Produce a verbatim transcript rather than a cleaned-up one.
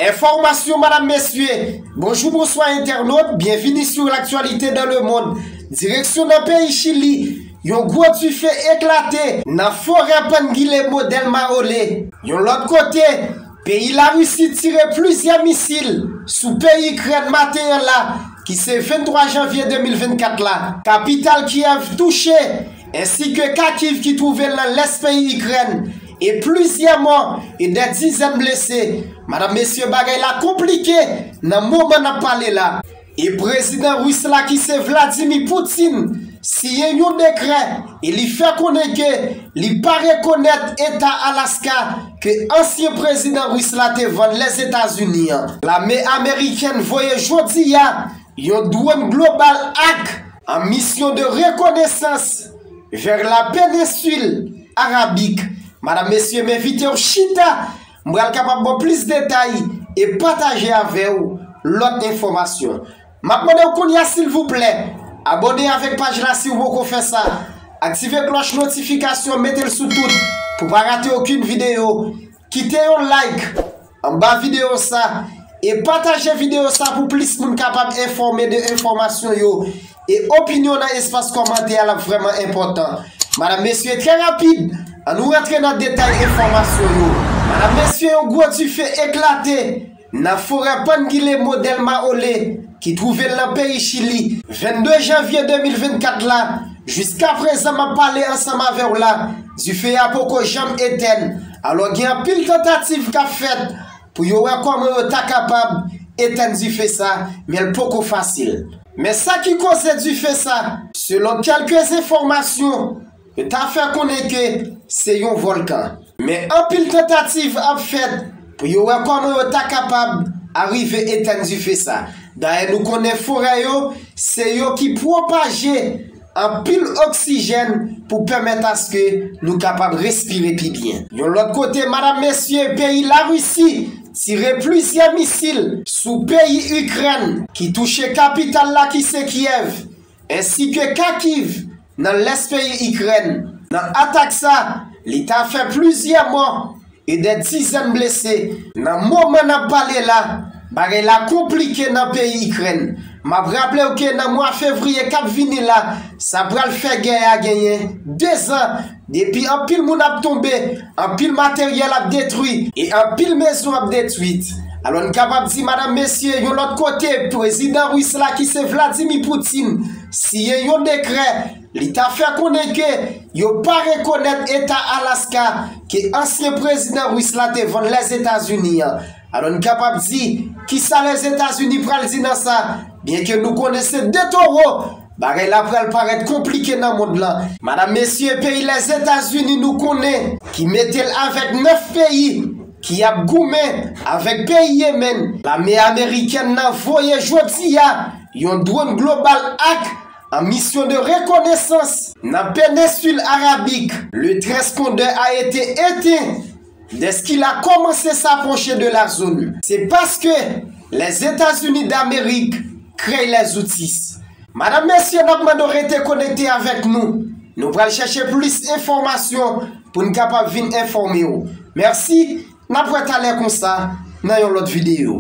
Enfòmasyon, madam, mesye. Bonjou, bonswa, entènot. Byenvini sou L'actualité dans le monde. Direksyon nan peyi Chili, yon gwo dife eklate nan forè Panguilemo del Maule. Yon lòt kote, peyi Larisi tire plizyè misil sou peyi Ikrèn maten an la, ki se venntwa janvye de mil vennkat la. Kapital Kiev touche, ensi ke Kharkiv ki twouve l nan lès peyi Ikrèn, e plizyè mò e dè dizèn blese. Madam, mesye, bagay la konplike nan moman n ap pale la. E prezidan ris la ki se Vladimir Putin siyen yon dekrè e li fè konnen ke li pa rekonèt eta Alaska ke ansyen prezidan ris la te vann Lèzetazini an. Lame amerikèn voye jodi a yon dwòn global ak an misyon de rekonesans vè la penensil arabik. Madam, mesye, m envite w chita, m pral kapab ba w plis detay e pataje avè w lòt enfòmasyon. M ap mande w kounye a, silvouplè, abòne avèk paj la si w poko fè sa. Aktive klòch notifikasyon, mete l sou tout pou pa rate okenn videyo. Kite yon like anba videyo sa e pataje videyo sa pou plis moun kapab enfòme de enfòmasyon yo. E opinyon nan espas kòmantè a l ap vrèman enpòtan. Madam, mesye, trè rapid, ann nou rantre nan detay enfòmasyon yo. Madam, mesye, yon gwo dife eklate nan forè Panguilemo del Maule, ki twouve l nan peyi Chili, vennde janvye de mil vennkat la. Jiskaprezan, m ap pale ansanm avè w la, dife a poko janm etèn. Alò, gen anpil tantativ k ap fèt pou yo wè kòman yo ta kapab etèn dife sa, men l poko fasil. Men sa ki koze dife sa, selon kèlke enfòmasyon, yo ta fè konnen ke se yon vòlkan. Men anpil tantativ ap fèt pou yo wè kòman yo ta kapab arive etèn dife sa. Dayè, nou konnen forè yo, se yo ki pwopaje anpil oksijèn pou pèmèt aske nou kapab respire pi byen. Yon lòt kote, madam, mesye, peyi Larisi tire plizyè misil sou peyi Ikrèn ki touche kapital la ki se Kiev, ensi ke Kharkiv nan lès peyi Ikrèn. Nan atak sa, li ta fè plizyè mò e dè dizèn blese. Nan moman n ap pale la, bagay la konplike nan peyi Ikrèn. M ap raple w ke nan mwa fevriye k ap vini la, sa pral fè gè a genyen dezan depi anpil moun ap tonbe, anpil materyèl ap detwi e anpil mezon ap detwit. Alò, n kapab di, madam, mesye, yon lòt kote, prezidan ris la ki se Vladimir Putin siyen yon dekrè, li ta fè konnen ke yo pa rekonèt eta Alaska ke ansyen prezidan ris la te vann Lèzetazini an. Alò, n kapab di, kisa Lèzetazini pral di nan sa? Byenke nou konnen se de towo, bagay la pral parèt konplike nan mond lan. Madam, mesye, peyi Lèzetazini, nou konnen, ki mete l avèk nèf peyi ki ap goumen avèk peyi Yemen. Lame amerikèn nan voye jodi a yon dwòn global ak an misyon de rekonesans nan penensil arabik. Le transpondeur a été éteint dès qu'il a commencé à s'approcher de la zone. C'est parce que les États-Unis d'Amérique créent les outils. Madam, mesye, n ap mande w rete konekte avèk nou. Nou pral chèche plis enfòmasyon pou n kapab vin enfòme w. Mèsi, n ap wè talè konsa nan yon lòt videyo.